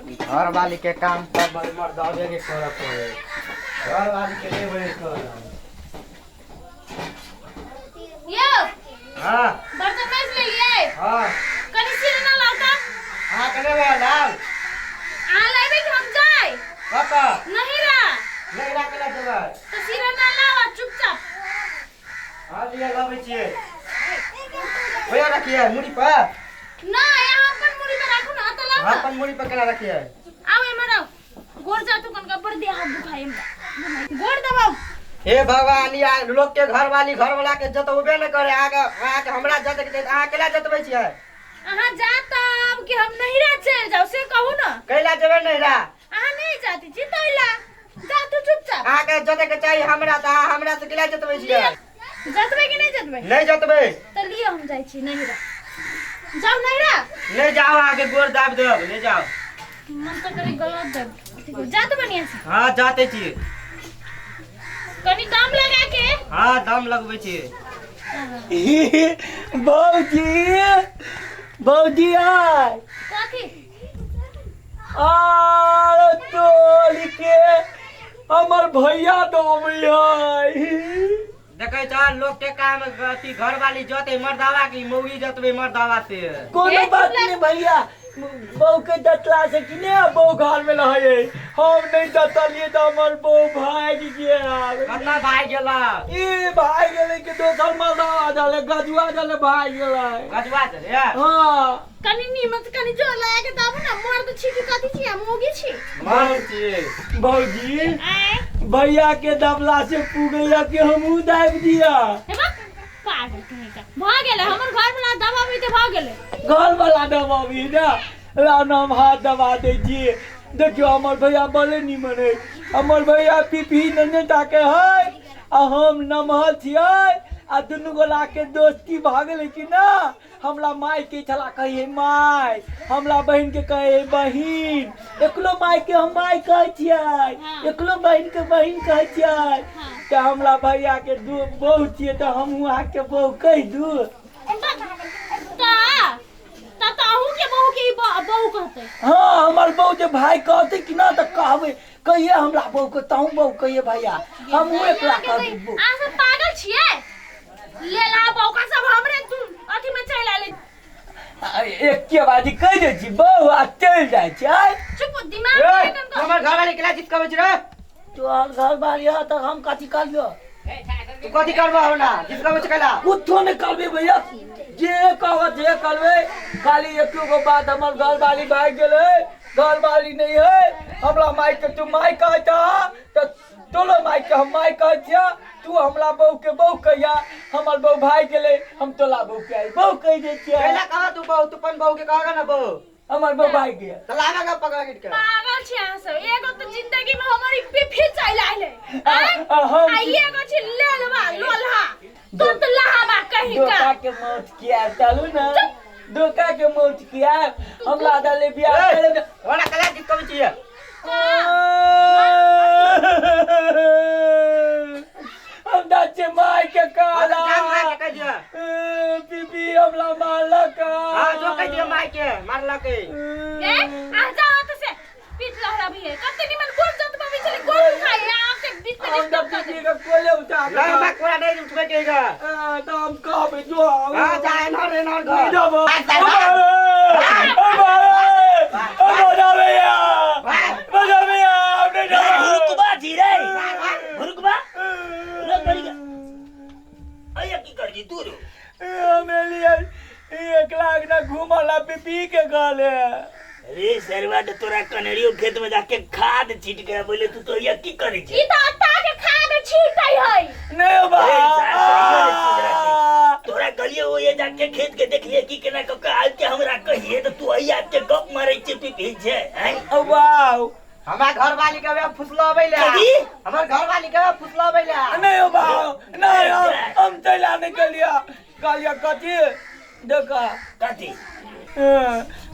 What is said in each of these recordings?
घर वाली के काम सब मर्दावे के करऽ पड़े, घर वाली के नहीं बने कर। यौ। हाँ। बर्तन माजि लेलियै? हाँ। कनि सिर ना लाउ तऽ। अहाँ कने बा लाल? अहाँ लाइबै कि हम जाय? कतऽ? नहिरा। नहिरा केना जेबै? तऽ सिर ना लाउ आ चुपचाप। हाँ, लिअ, लबै छियै। भैया, रखिए मुड़ी पर। नहि, अहाँ अपन मुड़ी पर राखू ना, तऽ लाउ। हाँ, ना। अपन मुड़ी पर केना रखिए? आउ, एम्हर आउ। गोर जातू कनका बड़ देह हाथ दुखाइ हमरा, गोर दबाउ। हे भगवान, या लोग के घर वाली घर वाला के जतबे न करे, आगे आके हमरा जत के अहाँ केला जतबै छियै? अहाँ जा तब कि हम नहिरा चलि जाउ, से कहू ना। कैला जेबै नहिरा? अहाँ नहीं जाती छी तैला जा तू चुपचाप। अहाँके जतै के चाही हमरा तऽ अहाँ हमरा से केला जतबै छियै? जतबै कि नहीं जतबै? नहीं जतबै। तऽ लिअ, हम जाइ छी नहिरा। जाउ नहिरा। नहीं जाओ, अहाँके गोर दाबि देब, नहीं जाओ। मन तऽ करी गलत देब। जा तऽ बढ़िया से। हाँ, जाते छी। कनी दाम लगा के। हाँ, दाम लगबै छी। भौजी, भौजी आय। कथी? आर तोरी के, हमर भैया दबै है। देखै छ लोग के काम अथी, घर वाली जते मर्दावा की मौगी जतबे मर्दावा से। कोनो ए, बात नहीं भैया, बहू के जतला से कि नहीं बहू घर में रहे, हम नहीं जतलिए तो हमर बहू भाग गेल। कतना भाग गेला? ई भाग गेलै कि दोसर मर्दावा जाले, गजुआ जाले भाग गेलै। गजुआ चले? हाँ। कनी नीमन से कनी जोर लगा के दाबू ना। मर्द छी कि कथी छी? हम मौगी छी। मर्द छी। भौजी। आय। भैया के दबला से पुगैया के हमहूँ दाबि दिया। हे बा, पागल कहीं का। भऽ गेलै, हमर घर वाला दबाबी तऽ भऽ गेलै। घर वाला दबाबी ना, लाउ ना, हम हाथ दबा दै छियै। देखियौ, हमर भैया बड़े निमन है। हमर भैया पीपी नन्हे टाके है आ हम नमहर छियै आ दुनू गोला के दोस्ती भऽ गेलै कि ना। हमरा माय के छला कहिए माय, हमरा बहिन के कहे बहिन। एकलो माय के हम माय कहै छियै। एकलो बहिन के बहिन कहै छियै। तऽ हमरा भैया के दू बहू छियै तऽ हमहूँ अहाँके बहू कहि दू। तऽ तऽ अहूँ के बहू के ई बहू कहतै? हाँ, हमर बहू जे भाय कहतै कि ना तऽ कहबै, कहिए हमरा बहू के तहूँ बहू कहिए भैया, हमहूँ एकला कह देबो। अहाँ सब पागल छियै? लेला बौका सब हमरे तू अथी में चलि आले। एके बाजी कहि दै छी बहू आ चलि जाइ छी आय। चुप, दिमाग ए, में कन। हमर घर वाली केला चिपकाबै छी रे? तोहर घर बारी है तऽ हम कथी करबियो? तू कथी करबो हमरा? चिपकाबै छी कैला? कुछो नहि करबै भैया, जे कहब जे करबै, खाली एको गो बात, हमर घरवाली भागि गेलै, घरवाली नहि है। हमरा माय के तू माय कहै छह तऽ तोरो माय के हम माय कहै छियह। तू हमरा बहू के बहू कहिया, हमर बहू भागि गेलै, हम तोला बहू के आइ बहू कहि दै छियै। कैला कह तू बहू? तू अपन बहू के कहगा ना बहू? हमर बहू भागि गेल। तऽ लागा ना पकड़ के। पागल छी अहाँ सब। एगो तऽ जिंदगी में हमर ई पिफी चलि आइले। आ हम आ एगो छी लेलवा लोलहा तुरंत लहावा कहीं का। धोखा के मौत किया, चलू ना, धोखा के मौत किया हमरा दले बियाह ए, करे। ओना कैला चिपकाबै छियै? हम दाचे माय के हाँ, काला तऽ जान माय के कहि दिअ। बीबी हमरा मारलक। हाँ, जो कहि दिअ माय के मारलक। ए, आ जाओ तो से पीठ लहरा भी है। कते निमन गोर जत पबी छले, गोर दुखाई है आपके बीच में हम डिस्टर्ब तऽ कर बीबी दे। के कोले उठा के नहीं, हमरा कोरा नहीं उठबै के हैगा। तऽ हम कहबै जो। हाँ, जा एनहर एनहर घर। नहीं जाबो। भाग, भाग, भाग। भुरुकबा जी रे, भुरुकबा रे करी अया, की कर जी तू रो? 1 लाख ना घूमल बीबी के गले। रे सरवा, तो तोरा कनेरियो खेत में जाके खाद छीट के बोले, तू तो ये की करे ई छे? त अत्ता के खाद छीटै है। नहीं बा। ए, सार सही रे, सुधरा के। तोरा गलिए वो ये जाके खेत के देखलिए की केना क के आज के हमरा कहिए तो तू अइया के गप मारे छे पी छे हैं? वाओ। हमरा घर वाली के अबे फुसलाबै ले। कथी? हमर घर वाली के अबे फुसलाबै ले। नहीं बा, नहीं, हम चला नहीं कलिया कहलिया कथी देखा। कथी?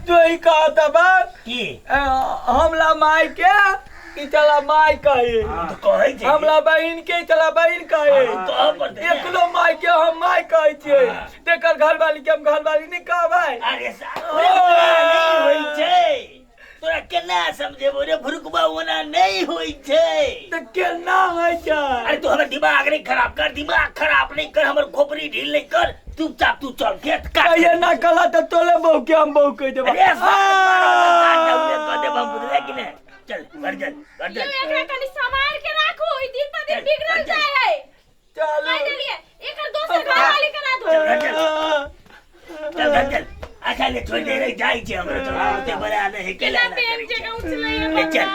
जो ही कहता बा की? हमला माय के ई चला माय कहे। तो कहै छै। हमला बहिन के ई चला बहिन कहे। कह पड़तै ने। एकलो माय के हम माय कहै छियै, तेकर घरवाली के हम घरवाली नहीं कहबै। अरे साहब, नहीं होइ छै। तोरा केना समझेबो रे भुरुकबा ओना नहि होइ छै। तऽ केना होइ छै? अरे तू हमर दिमाग नहीं खराब कर, दिमाग खराब नहीं कर, हमर खोपड़ी ढील नहीं कर, चुपचाप तू चल खेत काट। कहिए ना कला तऽ तोले बहू के हम बहू कहि देबा। अरे साला, कह देब हम, बुझले कि नहीं? चल घर चल, घर यौ चल। एकरा कनि संवार के राखू, ई दिन पर दिन चल, बिगड़ल चल। जाय है। चलू। कहि देलियै एकर दोसर घर वाली करा दू। चल, चल। चल घर चल। अच्छा ले छोड़ दे रे, जाइ छै हमरो तो ओते बड़ा नहीं है, केना केला ना प्रेम करै छै। जगह उछलै है। ले चल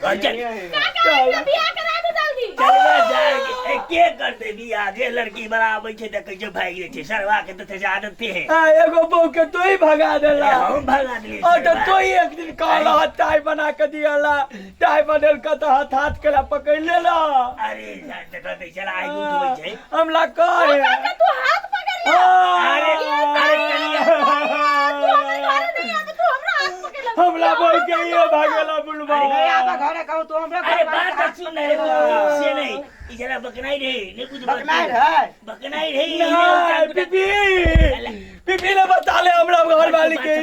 घर चल। काका, एकरा बियाह करा दू जल्दी। चल बे, जाय के। ए, के करते बियाह? जे लड़की बड़ा आबै छै देखै छै भागि जाइ छै सरवा के तऽ से आदत है। आ, एगो बहू के तू ही भगा देला। अरे हम भगा देलियै और तो सरवा। तू ही एक दिन कहला चाय बना के दियाला, चाय बनेल के तऽ हाथ हाथ के ला पकड़ लेला। अरे जान तऽ कहतै चल आइ उठबै छै। हमला कहे। काका, तू हाथ पकड़ ले। अरे अरे कनिया, तू हमर घरे नहीं आबे, तू हमरा हाथ पकड़ ले। हमला बहू के ये भागेला बुलबा। नहीं आबे घरे कहू तू हमरा अरे घर वाली बात के तऽ सुन रे, से नहीं ई जरा बकनाई रे नहीं कुछ बकनाइ रहै। बकनाई रे। नहीं, पिपी पिपी ने बता ले हमरा घर वाली के।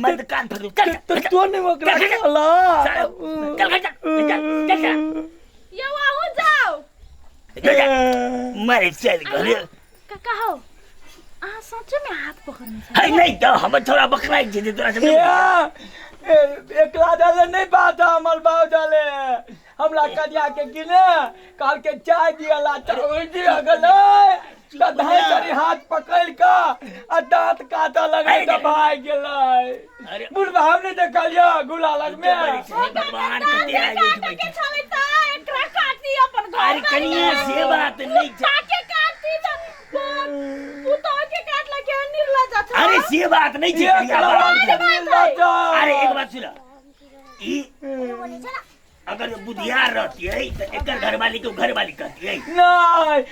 मर्द कान पकड़ू, चल। तो तो नहीं ओकरा कहला। चल चल चल चल चल। यौ आहू जाओ। मरे चल घरे। काका हौ, अहाँ सच में हाथ पकड़ने छलियै? है नहीं तो हमर छोरा बकनाई छै जे तोरा सब या, एकला डाले नहीं बात है, हमर बाप डाले हमरा कनिया के गिने कहल के चाय दियला चाय दिया गेलै तऽ धाइ चढ़ी हाथ पकड़ि कऽ आ दाँत काटऽ लगलै तऽ भागि गेलै। अरे बुढ़बा हम नहि देखलियै गुला लगमे। भगवान दाँत कते आगे काटऽ उठबै के छै। छलै तऽ एकरा काटती अपन घर अरे कनिया से बात नहीं छै। के काटती तऽ पुतोह के काटला के निर्लज छ। अरे से बात नहीं छै ये कनिया, बात कला नहीं छै। अरे एक बात बात सुन, ई अगर बुधियार रहती है तो एकर घरवाली के घरवाली कहती है। नहीं,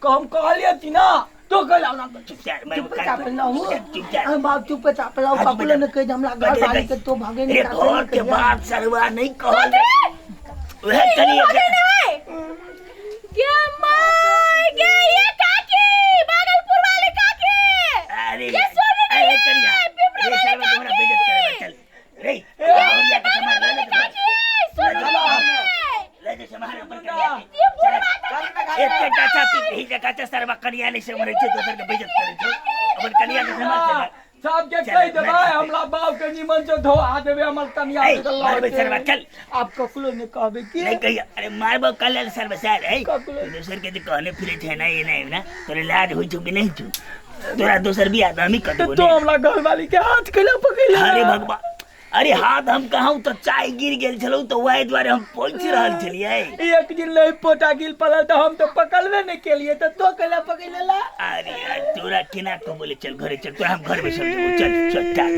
हम कहलियै कि ना तो कहला ना। चुपचाप मैं चुप चाप ना हो। चुपचाप। हम बाप चुप चाप लाओ, हाँ, ककरो चुप ने कहि दे हमरा घर वाली के तो भागे अरे नहीं। घर के बात सरवा नहीं कहल वह कनिया भागे नहीं गे my गे, ये काकी भागलपुर वाली काकी। अरे ये सुन रही अरे है, कनिया पिपरा रे वाली सरवा तुम्हारा काकी। बेइज्जत करे चल रे औरिया के समार ले ले काकी सुन रही है। ले जे समार अपन कनिया के। ये बुढ़वा चल ना घरे। एते चाचा पी ही चाचा सरवा कनिया नहीं समरे छै, दोसर के बेइज्जत करे छै, अपन कनिया के समार छै। सबके कहि देबै हमरा बाप के निमन से धोआ देबै हमर कनिया ए, के। मारबै सरवा चल। आप ककरो ने कहबै की? नहीं कहिया। अरे मारबो कल सरवा सर है ककरो। दोसर के जे कहने फिरे छै ना ये नहीं ना तोरे लाज होइ छौ कि नहीं छौ? तोरा दोसर बियाह तऽ हमही तो करबो तो ने। हमरा घर वाली के हाथ केला पकड़। अरे भगवान, अरे हाथ हम कहूँ तऽ चाय गिर गेल छलौ तऽ वएह दुआरे हम पहुँच रहल छलियै। एक दिन ले पोटा गिल पड़ल तऽ हम तो पकड़बे नहीं केलिए तऽ तो केला पकड़ लेला। अरे यार तोरा केना कहबो? ले चल घरे चल, तोरा हम घर में समझबो, चल चल टाक।